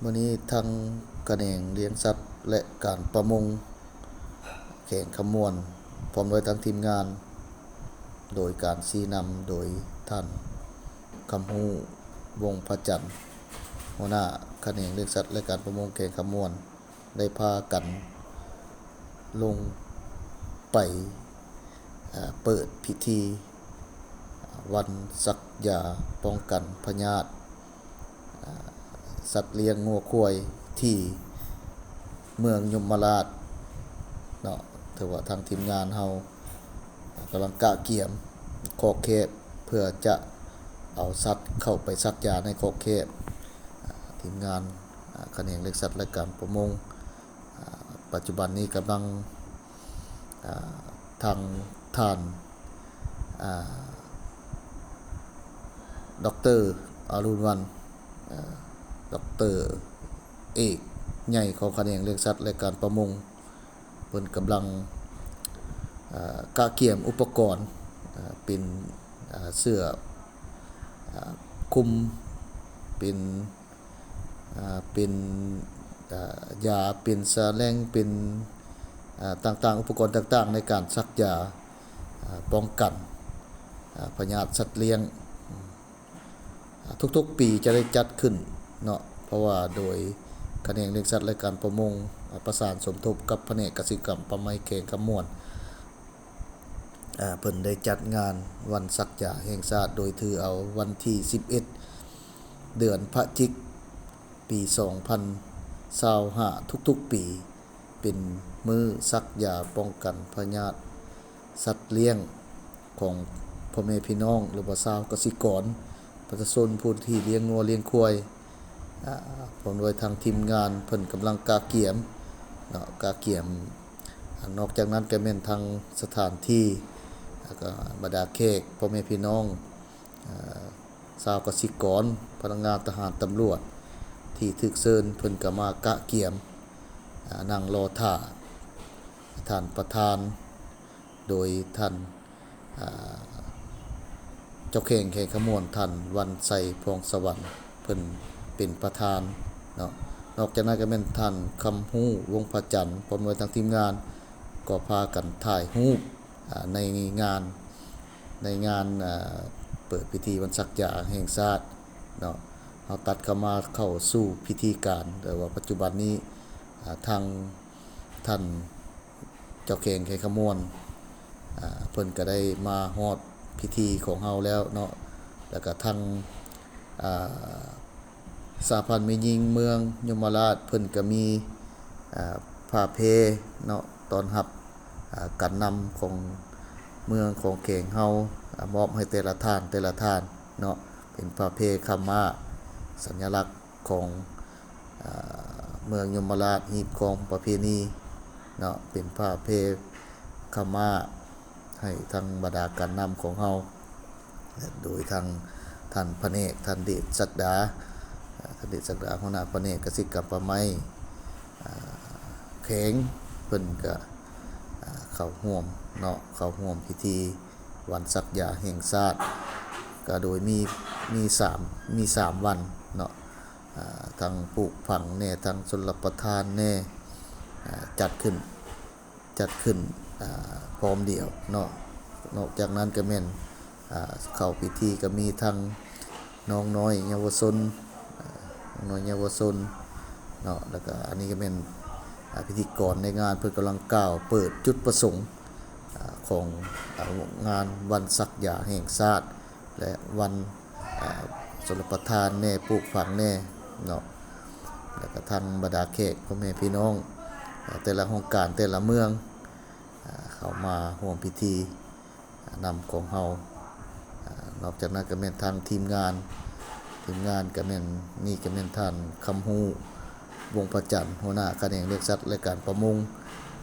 ມື້ນີ້ທາງຂະແໜງລ້ຽງສັດ ແລະ ການປະມົງແຂວງຄຳມ່ວນ ພ້ອມດ້ວຍທາງທີມງານ ໂດຍການຊີ້ນຳໂດຍທ່ານ ຄຳຮູ້ ວົງພະຈັນ ຫົວໜ້າຂະແໜງລ້ຽງສັດ ແລະ ການປະມົງແຂວງຄຳມ່ວນ ໄດ້ພາກັນລົງໄປ ເອີ ເປີດພິທີ ວັນສັກຢາປ້ອງກັນພະຍາດ ອາ ສັດລ້ຽງງົວຄວາຍທີ່ເມືອງຍົມມະລາດເນາະ. ຖືວ່າທາງທີມງານເຮົາກຳລັງກະກຽມຄອກແຄບ ເພື່ອຈະເອົາສັດເຂົ້າໄປສັກຢາໃນຄອກແຄບ. ອາ ທີມງານ ອາ ຂະແໜງລ້ຽງສັດ ແລະ ການປະມົງ ອາ ປັດຈຸບັນນີ້ກຳລັງ ອາ ທາງທ່ານ ອາ ດອກເຕີ ອາລຸນວັນ ອາ ດອກເຕີເອກໃຫຍ່ຂອງຂະແໜງລ້ຽງສັດ ແລະ ການປະມົງ ເພິ່ນກຳລັງ ອາ ກະກຽມອຸປະກອນ ອາ ເປັນ ອາ ເສື້ອ ອາ ຄຸມ ເປັນ ອາ ເປັນ ອາ ຢາ ເປັນສະແລງ ເປັນ ອາ ຕ່າງໆ ອຸປະກອນຕ່າງໆ ໃນການສັກຢາ ອາ ປ້ອງກັນ ອາ ພະຍາດສັດລ້ຽງ. ອາ ທຸກໆປີຈະໄດ້ຈັດຂຶ້ນເນາະ ເພາະວ່າໂດຍຂະແໜງລ້ຽງສັດ ແລະ ການປະມົງ ອາ ປະສານສົມທົບກັບພະແນກກະສິກຳປ່າໄມ້ແຂວງຄຳມ່ວນ ອາ ເພິ່ນໄດ້ຈັດງານວັນສັກຢາແຫ່ງຊາດ ໂດຍຖືເອົາວັນທີສິບເອັດ ເດືອນພະຈິກ ປີສອງພັນຊາວຫ້າ ທຸກໆປີ ເປັນມື້ສັກຢາປ້ອງກັນພະຍາດສັດລ້ຽງຂອງພໍ່ແມ່ພີ່ນ້ອງ ຫຼືວ່າຊາວກະສິກອນ ປະຊາຊົນຜູ້ທີ່ລ້ຽງງົວລ້ຽງຄວາຍ ອາ ພ້ອມດ້ວຍທາງທີມງານເພິ່ນກຳລັງກະກຽມເນາະ ກະກຽມ. ອາ ນອກຈາກນັ້ນກະແມ່ນທາງສະຖານທີ່ ແລ້ວກະບັນດາແຂກ ພໍ່ແມ່ພີ່ນ້ອງ ອາ ຊາວກະສິກອນ ພະນັກງານທະຫານຕຳຫຼວດທີ່ຖືກເຊີນ ເພິ່ນກະມາກະກຽມ ອາ ນັ່ງລໍຖ້າທ່ານປະທານ ໂດຍທ່ານ ອາ ເຈົ້າແຂວງແຂວງຄຳມ່ວນ ທ່ານ ວັນໄຊ ພອງສະຫວັນ ເພິ່ນເປັນປະທານເນາະ. ນອກຈາກນັ້ນກະແມ່ນທ່ານ ຄຳຮູ້ ວົງພະຈັນ ພ້ອມດ້ວຍທາງທີມງານ ກໍພາກັນຖ່າຍຮູບ ອາ ໃນງານ ໃນງານ ອາ ເປີດພິທີວັນສັກຢາແຫ່ງຊາດເນາະ. ເຮົາຕັດເຂົ້າມາເຂົ້າສູ່ພິທີການ ແຕ່ວ່າປັດຈຸບັນນີ້ ອາ ທາງທ່ານເຈົ້າແຂວງແຂວງຄຳມ່ວນ ອາ ເພິ່ນກະໄດ້ມາຮອດພິທີຂອງເຮົາແລ້ວເນາະ ແລ້ວກະທາງ ອາ ສະຫະພັນແມ່ຍິງເມືອງຍົມມະລາດ ເພິ່ນກະມີ ອາ ຜ້າແພເນາະ ຕ້ອນຮັບ ອາ ການນຳຂອງເມືອງຂອງແຂວງເຮົາ ອາ ມອບໃຫ້ແຕ່ລະທ່ານ ແຕ່ລະທ່ານເນາະ ເປັນຜ້າແພຂາວມ້າ ສັນຍະລັກຂອງ ອາ ເມືອງຍົມມະລາດ ຮີດຄອງປະເພນີເນາະ ເປັນຜ້າແພຂາວມ້າ ໃຫ້ທາງບັນດາການນຳຂອງເຮົາ ແລະ ໂດຍທາງທ່ານພະແນກ ທ່ານເດດສັກດາ ອາ ທ່ານເດດສັກດາ ຫົວໜ້າພະແນກກະສິກຳປ່າໄມ້ ອາ ແຂວງ ເພິ່ນກະ ອາ ເຂົ້າຮ່ວມເນາະ ເຂົ້າຮ່ວມພິທີວັນສັກຢາແຫ່ງຊາດ ກະໂດຍມີ ມີສາມ ມີສາມວັນເນາະ ອາ ທັງປູກຝັງແດ່ ທັງຊົນລະປະທານແດ່ ອາ ຈັດຂຶ້ນ ຈັດຂຶ້ນ ອາ ພ້ອມດຽວເນາະ. ນອກຈາກນັ້ນກະແມ່ນ ອາ ເຂົ້າພິທີກະມີທັງນ້ອງນ້ອຍເຍົາວະຊົນ ອາ ນ້ອງນ້ອຍເຍົາວະຊົນເນາະ ແລ້ວກະອັນນີ້ກະແມ່ນ ອາ ພິທີກອນໃນງານ ເພິ່ນກຳລັງກ່າວເປີດຈຸດປະສົງ ອາ ຂອງ ອາ ງານວັນສັກຢາແຫ່ງຊາດ ແລະ ວັນ ອາ ຊົນລະປະທານແດ່ ປູກຝັງແດ່ເນາະ ແລ້ວກະທັງບັນດາແຂກພໍ່ແມ່ພີ່ນ້ອງ ອາ ແຕ່ລະຫ້ອງການ ແຕ່ລະເມືອງ ອາ ເຂົ້າມາຮ່ວມພິທີ ອາ ນຳຂອງເຮົາ. ອາ ນອກຈາກນັ້ນກະແມ່ນທາງທີມງານ ທີມງານກະແມ່ນ ນີ້ກະແມ່ນທ່ານ ຄຳຮູ້ ວົງພະຈັນ ຫົວໜ້າຂະແໜງລ້ຽງສັດ ແລະ ການປະມົງ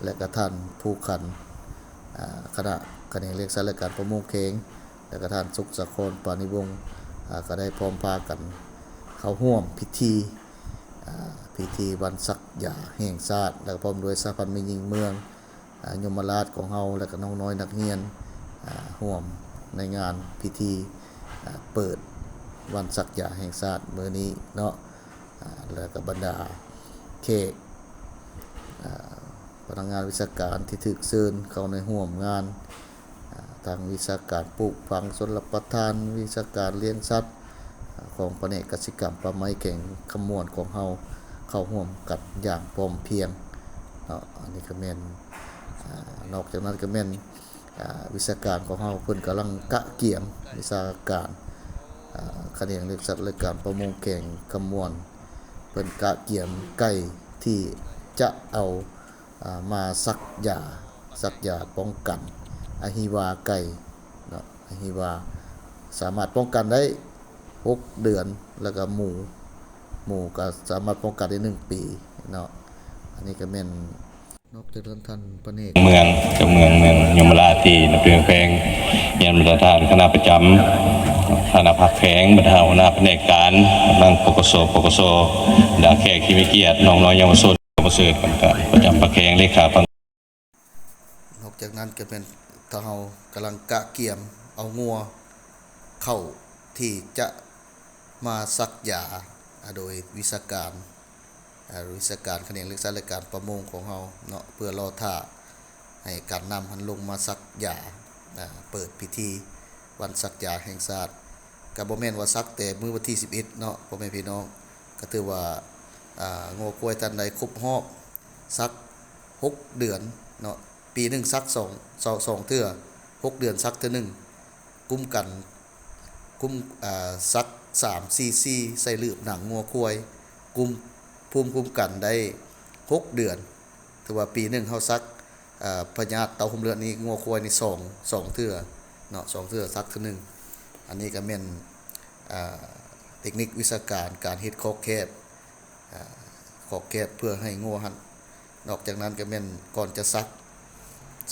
ແລະ ກະທ່ານ ພູຂັນ ອາ ຄະນະຂະແໜງລ້ຽງສັດ ແລະ ການປະມົງແຂວງ ແລະກະທ່ານ ສຸກສາຄອນ ປານິວົງ ອາ ກະໄດ້ພ້ອມພາກັນເຂົ້າຮ່ວມພິທີ ອາ ພິທີວັນສັກຢາແຫ່ງຊາດ ແລະກະພ້ອມດ້ວຍສະຫະພັນແມ່ຍິງເມືອງ ອາ ຍົມມະລາດຂອງເຮົາ ແລະກະນ້ອງນ້ອຍນັກຮຽນ ອາ ຮ່ວມໃນງານພິທີ ອາ ເປີດວັນສັກຢາແຫ່ງຊາດມື້ນີ້ເນາະ. ອາ ແລະ ກະບັນດາແຂກ ອາ ພະນັກງານວິຊາການທີ່ຖືກເຊີນເຂົ້າໃນຮ່ວມງານ ອາ ທາງວິຊາການປູກຝັງຊົນລະປະທານ, ວິຊາການລ້ຽງສັດ ອາ ຂອງພະແນກກະສິກຳປ່າໄມ້ແຂວງຄຳມ່ວນຂອງເຮົາ ເຂົ້າຮ່ວມກັນຢ່າງພ້ອມພຽງເນາະ. ອັນນີ້ກະແມ່ນ ອາ ນອກຈາກນັ້ນກະແມ່ນ ອາ ວິຊາການຂອງເຮົາ ເພິ່ນກຳລັງກະກຽມ ວິຊາການ ອາ ຂະແໜງລ້ຽງສັດ ແລະ ການປະມົງແຂວງຄຳມ່ວນ ເພິ່ນກະກຽມໄກ່ທີ່ຈະເອົາ ອາ ມາສັກຢາ ສັກຢາປ້ອງກັນອະຫິວາໄກ່ເນາະ. ອະຫິວາສາມາດປ້ອງກັນໄດ້ຫົກເດືອນ ແລ້ວກະໝູ ໝູກະສາມາດປ້ອງກັນໄດ້ໜຶ່ງປີເນາະ. ອັນນີ້ກະແມ່ນ ນອກຈາກນັ້ນ ທ່ານພະແນກເມືອງ ເຈົ້າເມືອງ ເມືອງຍົມມະລາດທີ່ນັບຖືຮັກແພງ, ຍາມບັນດາທ່ານຄະນະປະຈຳ, ຄະນະພັກແຂວງ, ບັນດາຫົວໜ້າພະແນກການ, ກຳລັງ ປກສ, ປກສ ບັນດາແຂກທີ່ມີກຽດ, ນ້ອງນ້ອຍເຍົາວະຊົນ ປະເສີດ ປະຈຳພັກແຂວງ, ເລຂາພັກ ນອກຈາກນັ້ນກະແມ່ນ ຖ້າເຮົາກຳລັງກະກຽມເອົາງົວເຂົ້າທີ່ຈະມາສັກຢາ ອາ ໂດຍວິຊາການ ອາ ວິຊາການຂະແໜງລ້ຽງສັດ ແລະ ການປະມົງຂອງເຮົາເນາະ ເພື່ອລໍຖ້າໃຫ້ການນຳຫັ້ນລົງມາສັກຢາ ອາ ເປີດພິທີວັນສັກຢາແຫ່ງຊາດ. ກະບໍ່ແມ່ນວ່າສັກແຕ່ມື້ວັນທີສິບເອັດເນາະ ພໍ່ແມ່ພີ່ນ້ອງ, ກະຖືວ່າ ອາ ງົວຄວາຍທ່ານໃດຄົບຮອບສັກຫົກເດືອນເນາະ, ປີໜຶ່ງສັກສອງ ສອງ ສອງເທື່ອ, ຫົກເດືອນສັກເທື່ອໜຶ່ງ, ກຸມກັນ ກຸມ ອາ ສັກສາມຊີຊີ ໃສ່ລືບໜັງງົວຄວາຍ, ກຸມ ພູມຄຸ້ມກັນໄດ້ຫົກເດືອນ. ຖືວ່າປີໜຶ່ງເຮົາສັກ ອາ ພະຍາດເຕົ້າຫຸ້ມເລືອດນີ້ ງົວຄວາຍນີ້ສອງ ສອງເທື່ອເນາະ, ສອງເທື່ອສັກເທື່ອໜຶ່ງ. ອັນນີ້ກະແມ່ນ ອາ ເຕັກນິກວິຊາການການເຮັດຂອບແຄບ ອາ ຂອບແຄບເພື່ອໃຫ້ງົວຫັ້ນ. ນອກຈາກນັ້ນກະແມ່ນກ່ອນຈະສັກ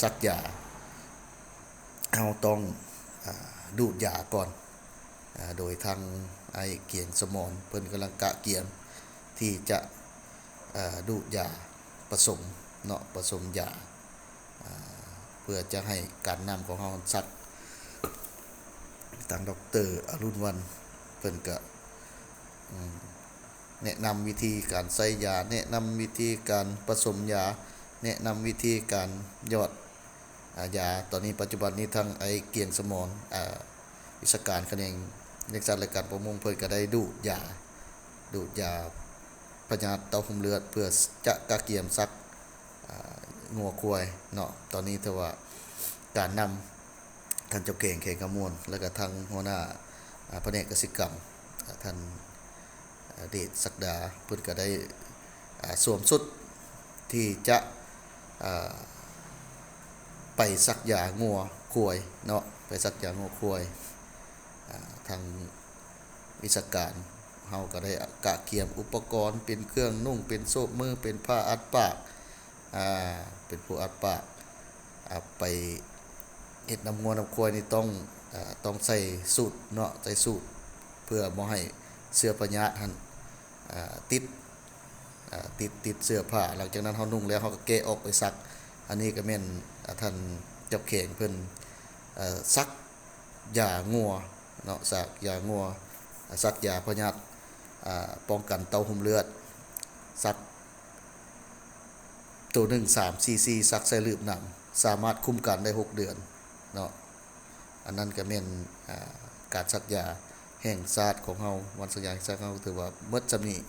ສັກຢາ ເຮົາຕ້ອງ ອາ ດູດຢາກ່ອນ ອາ ໂດຍທາງອ້າຍກຽງສະໝອນ ເພິ່ນກຳລັງກະກຽມທີ່ຈະ ອາ ດູດຢາປະສົມເນາະ, ປະສົມຢາ ອາ ເພື່ອຈະໃຫ້ການນຳຂອງເຮົາສັກ. ທາງດອກເຕີ ອະລຸນວັນ ເພິ່ນກະ ອາ ແນະນຳວິທີການໃຊ້ຢາ, ແນະນຳວິທີການປະສົມຢາ, ແນະນຳວິທີການຢອດ ອາ ຢາ. ຕອນນີ້ປັດຈຸບັນນີ້ທາງອ້າຍກຽງສະໝອນ ອາ ວິຊາການຂະແໜງລ້ຽງສັດ ແລະ ການປະມົງ ເພິ່ນກະໄດ້ດູດຢາ ດູດຢາພະຍາດເຕົ້າຫຸ້ມເລືອດ ເພື່ອຈະກະກຽມສັກ ອາ ງົວຄວາຍເນາະ. ຕອນນີ້ຖືວ່າການນຳ ທ່ານເຈົ້າແຂວງແຂວງຄຳມ່ວນ ແລະກະທາງຫົວໜ້າ ອາ ພະແນກກະສິກຳ ອາ ທ່ານ ເດດສັກດາ ເພິ່ນກະໄດ້ ອາ ສວມຊຸດທີ່ຈະ ອາ ໄປສັກຢາງົວຄວາຍເນາະ, ໄປສັກຢາງົວຄວາຍ. ອາ ທາງວິຊາການເຮົາກະໄດ້ກະກຽມອຸປະກອນ ເປັນເຄື່ອງນຸ່ງ ເປັນໂສ້ມື ເປັນຜ້າອັດປາກ ອາ ເປັນຜູ້ອັດປາກ ອາ ໄປເຮັດນຳງົວນຳຄວາຍນີ້ຕ້ອງ ອາ ຕ້ອງໃສ່ສູດເນາະ, ໃສ່ສູດເພື່ອບໍ່ໃຫ້ເຊື້ອພະຍາດຫັ້ນ ອາ ຕິດ ອາ ຕິດ ຕິດເສື້ອຜ້າ. ຫຼັງຈາກນັ້ນເຮົານຸ່ງແລ້ວ ເຮົາກະແກະອອກໄປສັກ. ອັນນີ້ກະແມ່ນ ອາ ທ່ານເຈົ້າແຂວງເພິ່ນ ອາ ສັກຢາງົວເນາະ, ສັກຢາງົວ ອາ ສັກຢາພະຍາດ ອາ ປ້ອງກັນເຕົ້າຫຸ້ມເລືອດ ສັກ ໂຕໜຶ່ງສາມຊີຊີ ສັກໃສ່ລືບໜັງ ສາມາດຄຸ້ມກັນໄດ້ຫົກເດືອນເນາະ. ອັນນັ້ນກະແມ່ນ ອາ ການສັກຢາແຫ່ງຊາດຂອງເຮົາ, ວັນສັກຢາແຫ່ງຊາດຂອງເຮົາ ຖືວ່າໝົດສ່ຳນີ້